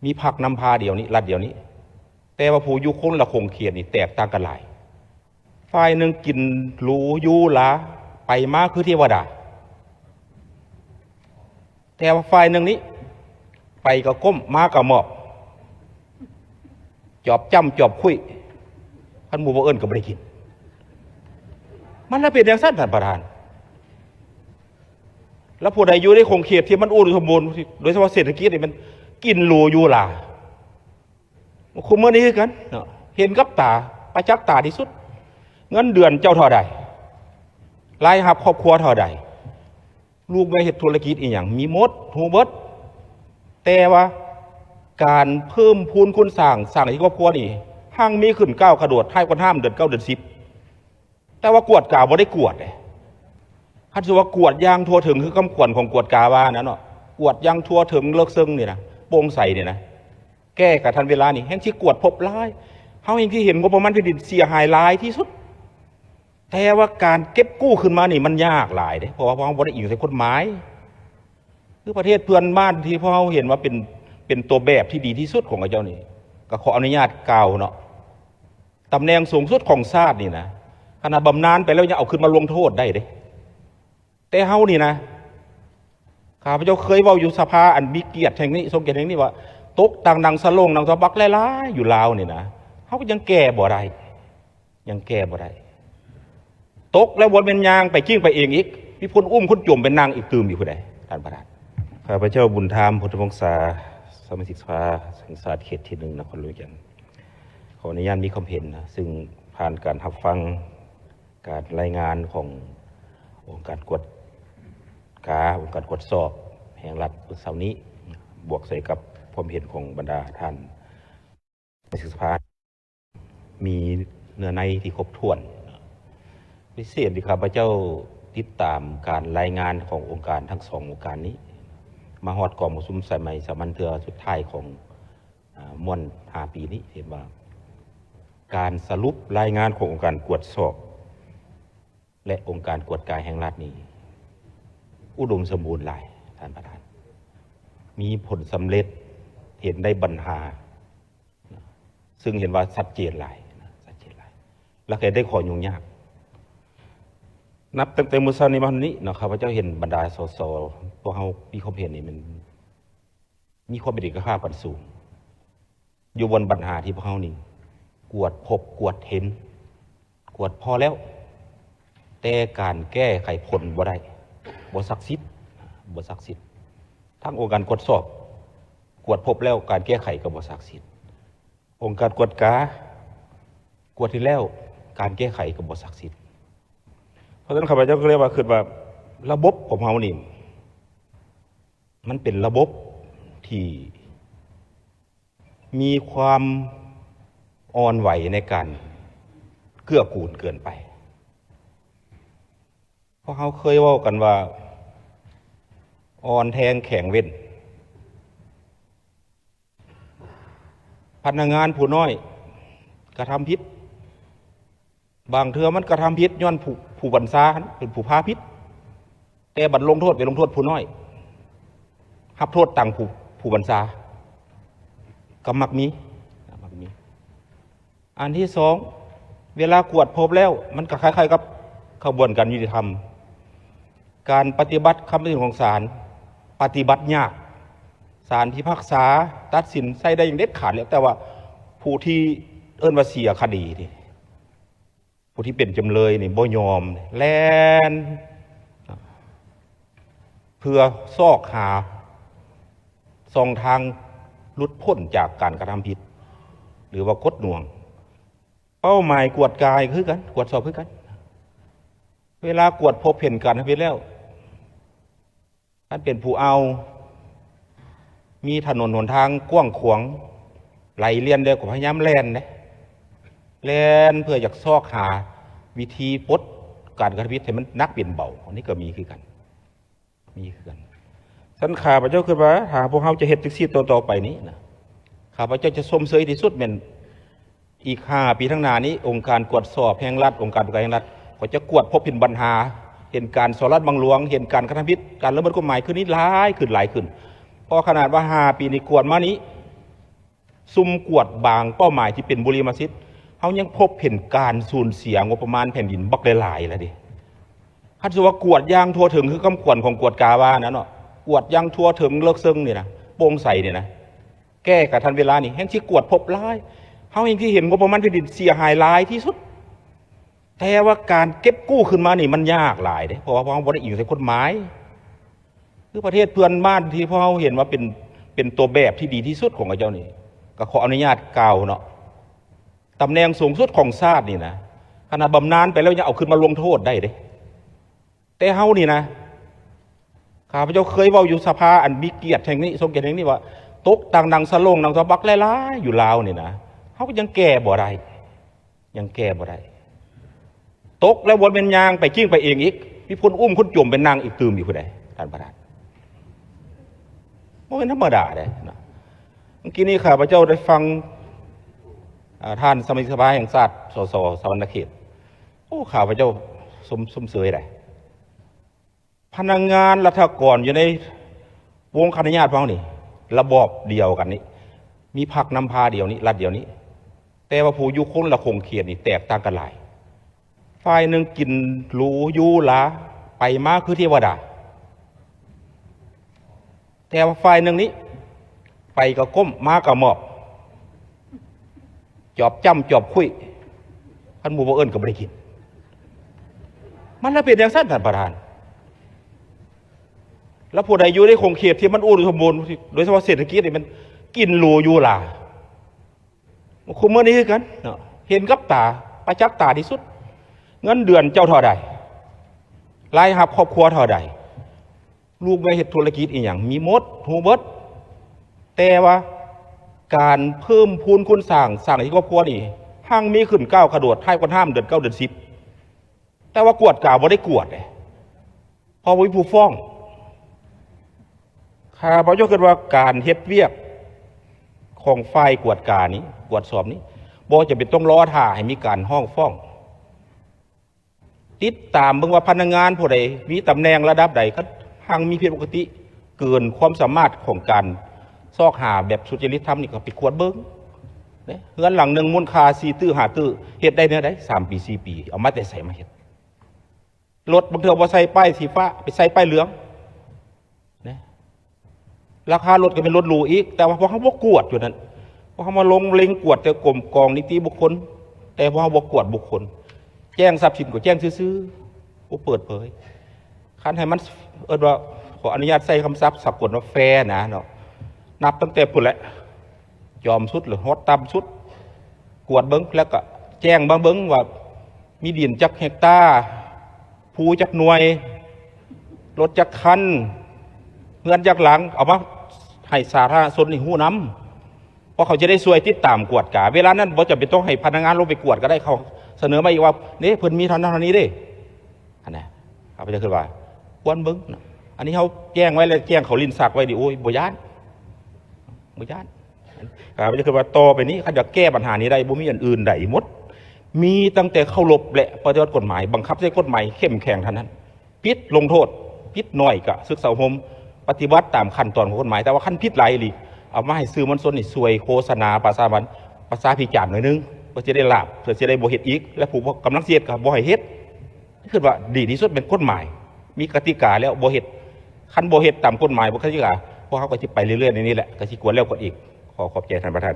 ມີພັກນຳພາດຽວນີ້ ລັດດຽວນີ້ ແຕ່ວ່າຜູ້ຢູ່ຄົນລະຂົງເຂດນີ້ແຕກຕ່າງກັນຫຼາຍ. ຝ່າຍໜຶ່ງກິນຫຼູຢູ່ຫຼາ ໄປມາຄືເທວະດາ, ແຕ່ວ່າຝ່າຍໜຶ່ງນີ້ ໄປກໍກົ້ມ ມາກໍໝອບ ຈອບຈ້ຳຈອບຄຸຍ, ຄັນໝູ່ບໍ່ເອີ້ນກໍບໍ່ໄດ້ກິນ. ມັນລະເປັນຈັ່ງຊັ້ນທ່ານປະທານ. ແລ້ວຜູ້ໃດຢູ່ໃນຂົງເຂດທີ່ມັນອຸດົມສົມບູນ ໂດຍສະເພາະເສດຖະກິດນີ້ ມັນກິນຫຼູຢູ່ຫຼາ. ຄຸມື້ນີ້ຄືກັນເນາະ ເຫັນກັບຕາ ປະຈັກຕາທີ່ສຸດ. ເງິນເດືອນເຈົ້າເທົ່າໃດ? ລາຍຮັບຄອບຄົວເທົ່າໃດ? ລູກເມຍເຮັດທຸລະກິດອີ່ຫຍັງ ມີໝົດ ຮູ້ເບິດ. ແຕ່ວ່າການເພີ່ມພູນຄູນສ້າງ ສ້າງໃຫ້ຄອບຄົວນີ້ຮັ່ງມີຂຶ້ນກ້າວກະໂດດ ທ້າຍກວ່ານ້ຳເດືອນເກົ້າເດືອນສິບ. ແຕ່ວ່າກວດກາບໍ່ໄດ້ກວດເດ້. ຄັນຊິວ່າກວດຢ່າງທົ່ວເຖິງ ຄືຄຳຂວັນຂອງກວດກາວ່ານັ້ນເນາະ ກວດຢ່າງທົ່ວເຖິງເລິກເຊິ່ງນີ້ນະ ໂປ່ງໃສນີ້ນະ ແກ້ກະທັນເວລານີ້ ແຮ່ງຊິກວດພົບຫຼາຍ. ເຮົາແຮ່ງຊິເຫັນງົບປະມານແຜ່ນດິນເສຍຫາຍຫຼາຍທີ່ສຸດ. ແຕ່ວ່າການເກັບກູ້ຄືນມານີ້ມັນຍາກຫຼາຍເດ້ ເພາະວ່າພວກເຮົາບໍ່ໄດ້ອີງໃສ່ກົດໝາຍ. ຄືປະເທດເພື່ອນບ້ານທີ່ພວກເຮົາເຫັນວ່າເປັນ ເປັນຕົວແບບທີ່ດີທີ່ສຸດຂອງເຂົາເຈົ້ານີ້ ກໍຂໍອະນຸຍາດກ່າວເນາະ ຕຳແໜ່ງສູງສຸດຂອງຊາດນີ້ນະ ຂະໜາດບຳນານໄປແລ້ວຍັງເອົາຂຶ້ນມາລົງໂທດໄດ້ເດ້. ແຕ່ເຮົານີ້ນະ ຂ້າພະເຈົ້າເຄີຍເວົ້າຢູ່ສະພາອັນມີກຽດແຫ່ງນີ້ ຊົງກຽດແຫ່ງນີ້ວ່າ ຕົກຕ່າງໜັງສະໂຫຼງໜັງສະບັກຫຼາຍໆຢູ່ລາວນີ້ນະ ເຮົາກໍຍັງແກ້ບໍ່ໄດ້ ຍັງແກ້ບໍ່ໄດ້. ຕົກແລ້ວບໍ່ແມ່ນຍ່າງໄປກິ້ງໄປເອງອີກ ມີຄົນອຸ້ມຄົນຈົມໄປນັ່ງອີກຕື່ມຢູ່ພຸ້ນໃດ໋ ທ່ານປະທານ. ຂ້າພະເຈົ້າ ບຸນທາມ ພຸດທະວົງສາ ສະມາຊິກສະພາແຫ່ງຊາດເຂດທີໜຶ່ງ ນະຄອນຫຼວງວຽງຈັນ ຂໍອະນຸຍາດມີຄວາມເຫັນນະ ຊຶ່ງຜ່ານການຮັບຟັງການລາຍງານຂອງອົງການກວດກາ ອົງການກວດສອບແຫ່ງລັດມື້ເຊົ້ານີ້ ບວກໃສ່ກັບຄວາມເຫັນຂອງບັນດາທ່ານ ສະມາຊິກສະພາ ມີເນື້ອໃນທີ່ຄົບຖ້ວນ. ພິເສດທີ່ຂ້າພະເຈົ້າຕິດຕາມການລາຍງານຂອງອົງການທັງສອງອົງການນີ້ ມາຮອດກອງປະຊຸມສະໄໝສາມັນເທື່ອສຸດທ້າຍຂອງ ອາ ມ່ວນຫ້າປີນີ້ ເຫັນວ່າການສະຫຼຸບລາຍງານຂອງອົງການກວດສອບ ແລະ ອົງການກວດກາແຫ່ງລັດນີ້ ອຸດົມສົມບູນຫຼາຍ ທ່ານປະທານ, ມີຜົນສຳເລັດ, ເຫັນໄດ້ບັນຫາ ຊຶ່ງເຫັນວ່າຊັດເຈນຫຼາຍ ຊັດເຈນຫຼາຍ ແລະ ເຫັນໄດ້ຂໍ້ຫຍຸ້ງຍາກ. ນັບຕັ້ງແຕ່ມື້ເຊົ້ານີ້ມາຮອດນີ້ເນາະ, ຂ້າພະເຈົ້າເຫັນບັນດາ ສສ ພວກເຮົາມີຄວາມເຫັນນີ້ ມັນມີຄວາມເປັນເອກະພາບກັນສູງ. ຢູ່ບ່ອນບັນຫາທີ່ພວກເຮົານີ້ກວດພົບກວດເຫັນ ກວດພໍແລ້ວ ແຕ່ການແກ້ໄຂຜົນບໍ່ໄດ້ ບໍ່ສັກສິດ ບໍ່ສັກສິດ. ທັງອົງການກວດສອບ ກວດພົບແລ້ວ ການແກ້ໄຂກໍບໍ່ສັກສິດ. ອົງການກວດກາ ກວດເຫັນແລ້ວ ການແກ້ໄຂກໍບໍ່ສັກສິດ. ເພາະສະນັ້ນ ຂ້າພະເຈົ້າກໍເລີຍວ່າ ຄິດວ່າລະບົບຂອງເຮົານີ້ ມັນເປັນລະບົບທີ່ ມີຄວາມອ່ອນໄຫວໃນການເກື້ອກູນເກີນໄປ. ພວກເຮົາເຄີຍເວົ້າກັນວ່າ ອ່ອນແທງແຂງເວັ້ນ. ພະນັກງານຜູ້ນ້ອຍກະທຳຜິດ ບາງເທື່ອມັນກະທຳຜິດຍ້ອນຜູ້ ຜູ້ບັນຊາຫັ້ນເປັນຜູ້ພາຜິດ, ແຕ່ບັດລົງໂທດໄປລົງໂທດຜູ້ນ້ອຍ ຮັບໂທດຕາມຜູ້ ຜູ້ບັນຊາ ກໍມັກມີ ມັກມີ. ອັນທີສອງ ເວລາກວດພົບແລ້ວ ມັນກໍຄ້າຍໆກັບຂະບວນການຍຸຕິທຳ ການປະຕິບັດຄຳຕັດສິນຂອງສານ ປະຕິບັດຍາກ. ສານພິພາກສາຕັດສິນໃຊ້ໄດ້ຢ່າງເດັດຂາດແລ້ວ ແຕ່ວ່າຜູ້ທີ່ເອີ້ນວ່າເສຍຄະດີນີ້ ຜູ້ທີ່ເປັນຈຳເລີຍນີ້ບໍ່ຍອມ ແລ່ນເພື່ອຊອກຫາຊ່ອງທາງຫຼຸດພົ້ນຈາກການກະທຳຜິດ ຫຼືວ່າກົດໜ່ວງ. ເປົ້າໝາຍກວດກາຄືກັນ ກວດສອບຄືກັນ. ເວລາກວດພົບເຫັນການທຳຜິດແລ້ວ ຄັນເປັນຜູ້ເອົາ ມີຖະໜົນຫົນທາງກວ້າງຂວາງ ໄຫຼລຽນແລ້ວກໍພະຍາຍາມແລ່ນເດ້ ແລ່ນເພື່ອຢາກຊອກຫາວິທີປົດການກະທຳຜິດໃຫ້ມັນໜັກເປັນເບົາ. ອັນນີ້ກໍມີຄືກັນ ມີຄືກັນ. ຊັ້ນຂ້າພະເຈົ້າຄິດວ່າ ຖ້າພວກເຮົາຈະເຮັດຈັ່ງຊີ້ຕໍ່ໆໄປນີ້ນະ ຂ້າພະເຈົ້າຈະຊົມເຊີຍທີ່ສຸດແມ່ນ ອີກຫ້າປີຂ້າງໜ້ານີ້ ອົງການກວດສອບແຫ່ງລັດ ອົງການກວດກາແຫ່ງລັດ ກໍຈະກວດພົບເຫັນບັນຫາ ເຫັນການສໍ້ລາດບັງຫຼວງ ເຫັນການກະທຳຜິດ ການລະເມີດກົດໝາຍຄືນນີ້ຫຼາຍຂຶ້ນ ຫຼາຍຂຶ້ນ. ເພາະຂະໜາດວ່າຫ້າປີນີ້ກວດມານີ້ ຊຸ່ມກວດບາງເປົ້າໝາຍທີ່ເປັນບຸລິມະສິດ, ເຮົາຍັງພົບເຫັນການສູນເສຍງົບປະມານແຜ່ນດິນບັກຫຼາຍໆລະເດ. ຄັນສົມມຸດວ່າກວດຢ່າງທົ່ວເຖິງຄືຄຳຂວັນຂອງກວດກາວ່ານັ້ນເນາະ, ກວດຢ່າງທົ່ວເຖິງເລິກເຊິ່ງນີ້ນະ, ໂປ່ງໃສນີ້ນະ, ແກ້ກະທັນເວລານີ້ ແຮ່ງຊິກວດພົບຫຼາຍ, ເຮົາແຮ່ງຊິເຫັນງົບປະມານແຜ່ນດິນເສຍຫາຍຫຼາຍທີ່ສຸດ. ແຕ່ວ່າການເກັບກູ້ຄືນມານີ້ມັນຍາກຫຼາຍເດ້, ເພາະວ່າພວກເຮົາບໍ່ໄດ້ອີງໃສ່ກົດໝາຍ. ຄືປະເທດເພື່ອນບ້ານທີ່ພວກເຮົາເຫັນວ່າເປັນ, ເປັນຕົວແບບທີ່ດີທີ່ສຸດຂອງເຂົາເຈົ້ານີ້, ກໍຂໍອະນຸຍາດກ່າວເນາະ, ຕຳແໜ່ງສູງສຸດຂອງຊາດນີ້ນະ, ຂະໜາດບຳນານໄປແລ້ວຍັງເອົາຂຶ້ນມາລົງໂທດໄດ້ເດ້. ແຕ່ເຮົານີ້ນະ, ຂ້າພະເຈົ້າເຄີຍເວົ້າຢູ່ສະພາອັນມີກຽດແຫ່ງນີ້, ຊົງກຽດແຫ່ງນີ້ວ່າ, ຕົກຕ່າງໜັງສະໂຫຼງໜັງສະບັກຫຼາຍໆຢູ່ລາວນີ້ນະ, ເຮົາກໍຍັງແກ້ບໍ່ໄດ້. ຍັງແກ້ບໍ່ໄດ້. ຕົກແລ້ວບໍ່ແມ່ນຍ່າງໄປກິ້ງໄປເອງອີກ, ມີຄົນອຸ້ມຄົນຈົມໄປນັ່ງອີກຕື່ມຢູ່ພຸ້ນໃດ໋ ທ່ານປະທານ. ບໍ່ແມ່ນທຳມະດາເດ້ນະ. ມື້ກີ້ນີ້ຂ້າພະເຈົ້າໄດ້ຟັງ, ອາ, ທ່ານສະມາຊິກສະພາແຫ່ງຊາດ ສສ ສະຫວັນນະເຂດ. ໂອ້, ຂ້າພະເຈົ້າຊົມ, ຊົມເຊີຍໄດ໋. ພະນັກງານລັດຖະກອນຢູ່ໃນວົງຄະນະຍາດພວກເຮົານີ້ ລະບອບດຽວກັນນີ້, ມີພັກນຳພາດຽວນີ້, ລັດດຽວນີ້, ແຕ່ວ່າຜູ້ຢູ່ຄົນລະຂົງເຂດນີ້ແຕກຕ່າງກັນຫຼາຍ. ຝ່າຍໜຶ່ງກິນຫຼູຢູ່ຫຼາ, ໄປມາຄືເທວະດາ. ແຕ່ວ່າຝ່າຍໜຶ່ງນີ້ ໄປກໍກົ້ມ, ມາກໍໝອບ, ຈອບຈ້ຳຈອບຄຸຍ, ຄັນໝູ່ບໍ່ເອີ້ນກໍບໍ່ໄດ້ກິນ. ມັນລະເປັນຈັ່ງຊັ້ນ ທ່ານປະທານ. ແລ້ວຜູ້ໃດຢູ່ໃນຂົງເຂດທີ່ມັນອຸດົມສົມບູນ, ໂດຍສະເພາະເສດຖະກິດນີ້, ມັນກິນຫຼູຢູ່ຫຼາ. ຄູ່ມື້ນີ້ຄືກັນເນາະ, ເຫັນກັບຕາ, ປະຈັກຕາທີ່ສຸດ. ເງິນເດືອນເຈົ້າເທົ່າໃດ? ລາຍຮັບຄອບຄົວເທົ່າໃດ? ລູກເມຍເຮັດທຸລະກິດອີ່ຫຍັງ ມີໝົດ, ຮູ້ເບິດ. ແຕ່ວ່າການເພີ່ມພູນຄູນສ້າງ, ສ້າງໃຫ້ຄອບຄົວນີ້ຮັ່ງມີຂຶ້ນກ້າວກະໂດດ, ທ້າຍກວ່າຫ້າມເດືອນເກົ້າເດືອນສິບ. ແຕ່ວ່າກວດກາບໍ່ໄດ້ກວດເດ້, ເພາະບໍ່ມີຜູ້ຟ້ອງ. ຂ້າພະເຈົ້າຄິດວ່າການເຮັດວຽກຂອງຝ່າຍກວດການີ້, ກວດສອບນີ້, ບໍ່ຈຳເປັນຕ້ອງລໍຖ້າໃຫ້ມີການຮ້ອງຟ້ອງ. ຕິດຕາມເບິ່ງວ່າພະນັກງານຜູ້ໃດ ມີຕຳແໜ່ງລະດັບໃດ, ຄັນຮັ່ງມີຜິດປົກກະຕິເກີນຄວາມສາມາດຂອງການຊອກຫາແບບສຸດຈະລິດທຳນີ້ ກໍໄປກວດເບິ່ງເດ້. ເຮືອນຫຼັງໜຶ່ງມູນຄ່າສີ່ຕື້ຫ້າຕື້ ເຮັດໄດ້ແນວໃດ? ສາມປີ ສີ່ປີ ເອົາມາແຕ່ໃສມາເຮັດ? ລົດບາງເທື່ອບໍ່ໃສ່ປ້າຍສີຟ້າ, ໄປໃສ່ປ້າຍເຫຼືອງນະ. ລາຄາລົດກໍເປັນລົດຫຼູອີກ, ແຕ່ວ່າພວກເຮົາບໍ່ກວດຢູ່ນັ້ນ. ພວກເຮົາມາລົງເລັງກວດແຕ່ກົມກອງນິຕິບຸກຄົນ, ແຕ່ພວກເຮົາບໍ່ກວດບຸກຄົນ. ແຈ້ງຊັບສິນກໍແຈ້ງຊື່ໆ, ບໍ່ເປີດເຜີຍ. ຄັນໃຫ້ມັນ ເອີ້ນວ່າ, ຂໍອະນຸຍາດໃຊ້ຄຳສັບສາກົນວ່າແຟນະເນາະ, ນັບຕັ້ງແຕ່ພຸ້ນແຫຼະ, ຈອມສຸດ ຫຼື ຮອດຕ່ຳສຸດ, ກວດເບິ່ງ ແລ້ວກໍແຈ້ງມາເບິ່ງວ່າ ມີດິນຈັກເຮັກຕາ, ພູຈັກໜ່ວຍ, ລົດຈັກຄັນ, ເຮືອນຈັກຫຼັງ, ເອົາມາໃຫ້ສາທາລະນະຊົນນີ້ຮູ້ນຳ, ເພາະເຂົາຈະໄດ້ຊ່ວຍຕິດຕາມກວດກາ. ເວລານັ້ນບໍ່ຈຳເປັນຕ້ອງໃຫ້ພະນັກງານລົງໄປກວດກໍໄດ້, ເຂົາສະເໜີມາອີກວ່າ ເດ້ ເພິ່ນມີເທົ່ານັ້ນເທົ່ານີ້ເດ້. ຫັ້ນນະ, ຂ້າພະເຈົ້າຄິດວ່າຄວນເບິ່ງເນາະ. ອັນນີ້ເຮົາແຈ້ງໄວ້ແລ້ວ, ແຈ້ງເຂົາຫຼິ້ນສັກໄວ້ນີ້, ໂອ້ຍ ບໍ່ຢ້ານ, ບໍ່ຢ້ານ. ຂ້າພະເຈົ້າຄິດວ່າຕໍ່ໄປນີ້ ຄັນຢາກແກ້ບັນຫານີ້ໄດ້ ບໍ່ມີອັນອື່ນໃດໝົດ, ມີຕັ້ງແຕ່ເຄົາລົບ ແລະ ປະຕິບັດກົດໝາຍ, ບັງຄັບໃຊ້ກົດໝາຍເຂັ້ມແຂງເທົ່ານັ້ນ. ຜິດລົງໂທດ, ຜິດໜ້ອຍກະສຶກສາອົບຮົມ, ປະຕິບັດຕາມຂັ້ນຕອນຂອງກົດໝາຍ. ແຕ່ວ່າຄັນຜິດຫຼາຍອີ່ຫຼີ, ເອົາມາໃຫ້ສື່ມວນຊົນນີ້ຊ່ວຍໂຄສະນາປະຊາມພັນ, ປະຊາພິຈານໜ້ອຍໜຶ່ງ, ເພື່ອຊິໄດ້ລາບ, ເພື່ອຊິໄດ້ບໍ່ເຮັດອີກ, ແລະ ຜູ້ກຳລັງຊິເຮັດກໍບໍ່ໃຫ້ເຮັດ. ຄິດວ່າດີທີ່ສຸດແມ່ນກົດໝາຍ, ມີກະຕິກາແລ້ວບໍ່ເຮັດ. ຄັນບໍ່ເຮັດຕາມກົດໝາຍ, ບໍ່ກະຕິກາ, ພວກເຮົາກໍຊິໄປເລື້ອຍໆໃນນີ້ແຫຼະ, ກໍຊິກວດແລ້ວກວດອີກ. ຂໍຂອບໃຈທ່ານປະທານ.